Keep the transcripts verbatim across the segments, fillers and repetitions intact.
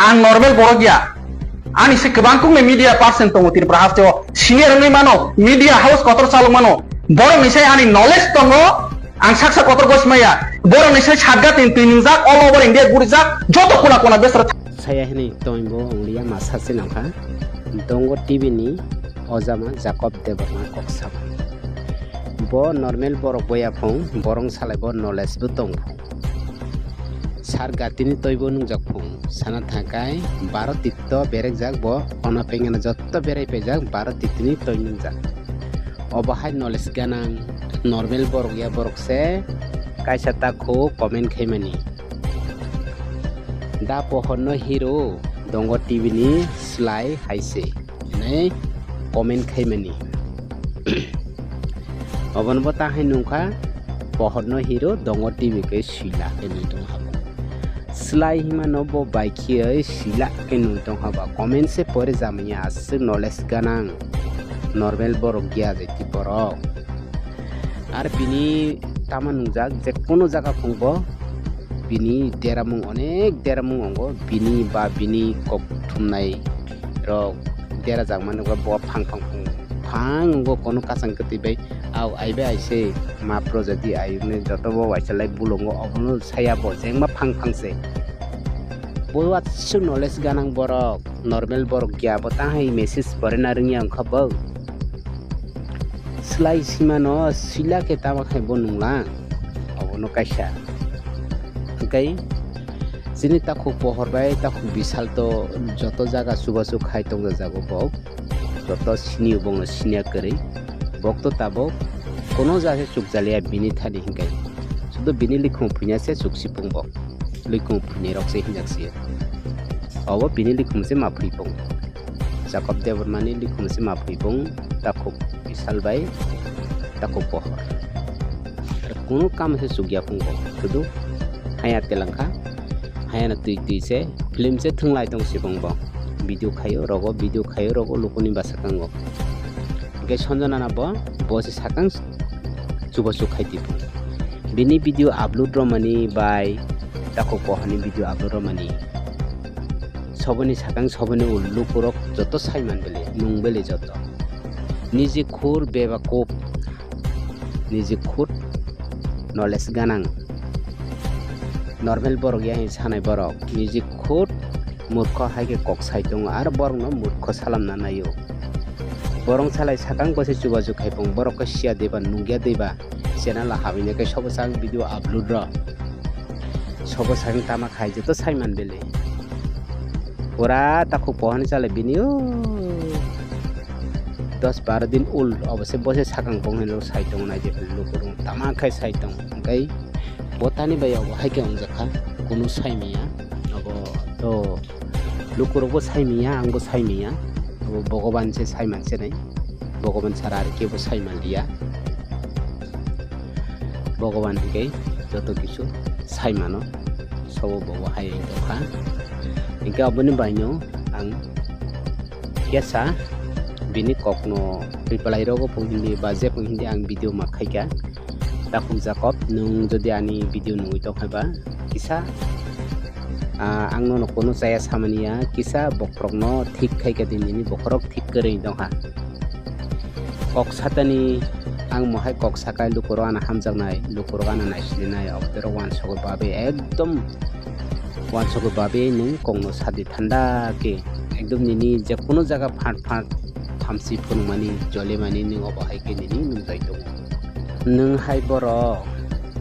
Ang normal borok ya. Ani se kwbang kukni media person tongo Tripura haste o. Senior wngwi mano, media house kotor chalok mano. Borok ni se ani knowledge tongo. Ang saksa kotor gosmaya. Borok ni se satgat ni twi nungjak, all over India gurijak, joto kona kona besra. Saya hini toimbo ongliya masa se nangkha. Dongo T V ni ojama Jacob Debbarma kok sama. Bo normal borok boya phung, borong salai bo knowledge bo tong phung. Sar gatini toibo nungjak phung, sana thangkai baro titto berekjak bo, ono pengana jotto berai paijak baro titini toi nungjak. Obo hai knowledge ganang, normal borok ya borok se kaisa takhuk comment khaimani. Da pohorno hero dongo T V ni slai hai se. Hinwi comment khaimani. Obono bo ta hai nungkha, pohorno hero dongo T V khe swila khe nung tong habo. Slai himano bo bai khiyoi swila khe nung tong haba. Comment se pore jamaya aswk knowledge ganang normal borok giya jati borok. Ar bini tama nungjak je kono jaga phungbo bini deramung onek deramung ongo, bini ba bini kok thumnai rok derajak mani bo phang phang phung phang ongo, kono kasang kwtwi bai au ai bai ai se ma project di ai ne joto bo waisa lai bulongo obono saya bo jengma phang phang se. Bo aswk knowledge ganang borok, normal borok ya bo ta hai message pore na rwngya wngkha bo. Slai simano sila khe tama khai bo nunglang, obono kaisa. Hwnkhe chini takhuk pohor bai takhuk bisal to joto jaga chubachu khai tongjajago bo, joto sini bongno sinya kwrwi, bok to tabok kono jaga chukjaliya bini thani hwnkhe, sudu bini likhung phuina se chuksipung bo. Luikung phunirok se hinjak se. Obo bini likhum se ma phuipung. Jakob Debbarmani likhum se ma phuipung. Takhuk bisal bai takhuk pohor. Ar kunu kam se chukya phung bo. Sudu haya telangkha. Haya na twi twi se film se thwnglai tong sibong bo. Video khayo rogo, video khayo rogo lukuni basa kango. Hwnkhe Sanjana na bo, bo se sakang chubachu khai twi phung. Bini video upload rwmani bai takhuk pohorni video upload rwmani. Soboni sakang soboni ul lukurok joto saiman bele, nung bele joto. Niji khur bebakuf, niji khur knowledge ganang. Normal borok ya hin sanai borok, niji khur murkho hai khe kok sai tongo, ar borokno murkho salamna naio. Borok salai sakang bo se chubachu khai phung, borok khe siya deba, nungya deba, channel o habwi nai khe sobo sakang video upload rw. Sobo sakang tama khai joto saiman bele. Pura takhuk pohorni chalai bini o dos baro din ul obo se bo se sakang bong hinwi sai tongo nai je lukurok tama khai sai tongo. Hwnkhe bo tani bai obo hai khe wngjak kha, kunu sai manya. Obo to lukurokbo sai manya, angbo sai manya. Obo Bhogoban se sai man se nai. Bhogoban sara ar kebo sai man liya. Bhogoban hwnkhe joto kisu sai mano. Sobo bo hai wng tongkha. Hwnkhe aboni baino ang kesa bini kokno reply rogo phung hindi ba je phung hindi ang video ma khaikha. Takhuk Jakob, nwng jodi ani video nugwi tongkha ba kisa, ah, ang nono kunu chaya samani ya, kisa bokhorokno thik khaikha di, nini bokhorok thik kwrwi tongkha. Kok satani ang mohai kok sakai lukurok ano hamjaknai, lukurok ano naisinai, oboterok wansugwi babe ekdom wansugwi babe nwng kokno sadi thanda khe ekdom nini je kunu jaga phat phat thamsi phunukmani jolimani nwng obo hai khe nini nungtai tongo. Nwng hai borok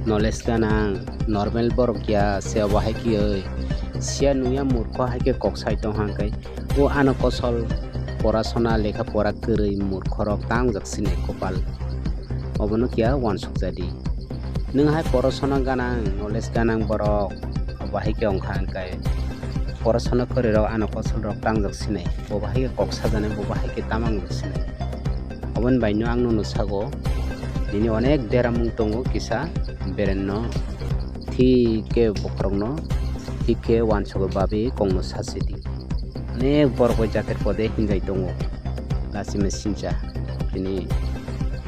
knowledge ganang, normal borok ya se obo hai khe oi. Siya nungya murkho hai khe kok sai tong hang khe. O ano kosol porasona lekha pora kwrwi murkhorok tangjak sinai kopal. Obono kiya wansuk jadi. Nwng hai porasona ganang, knowledge ganang borok, obo hai khe wngkha hwnkhe porasona kwrwirok ano kosolrok tangjak sinai, bobo hai khe kok sajaknai, bobo hai khe tamang jak sinai. Oboni baino ang nono sago, nini onek deramung tongo kisa berenno thik khe bokhorokno thik khe wansugwi babi kokno sasidi. Onek borok bai jaket kode hinjai tongo. Lachima sincha tini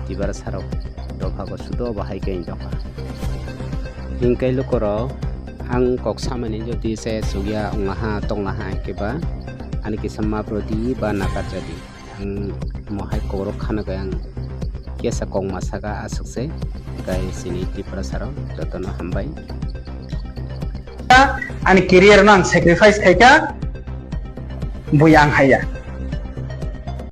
tibara sarok dopha go sudo bahai khe dopha. Hinkai lukorok Ang kok samani jodi se sugya wnglaha tonglaha keba ani kisa map rodi ba nakar jadi. Ang mohai kokrok khana khe ang kesa kok ma saka aswk se kai sini Tiprasa rok jotono hambai. Ani career no ang sacrifice khaika, bui ang haiya.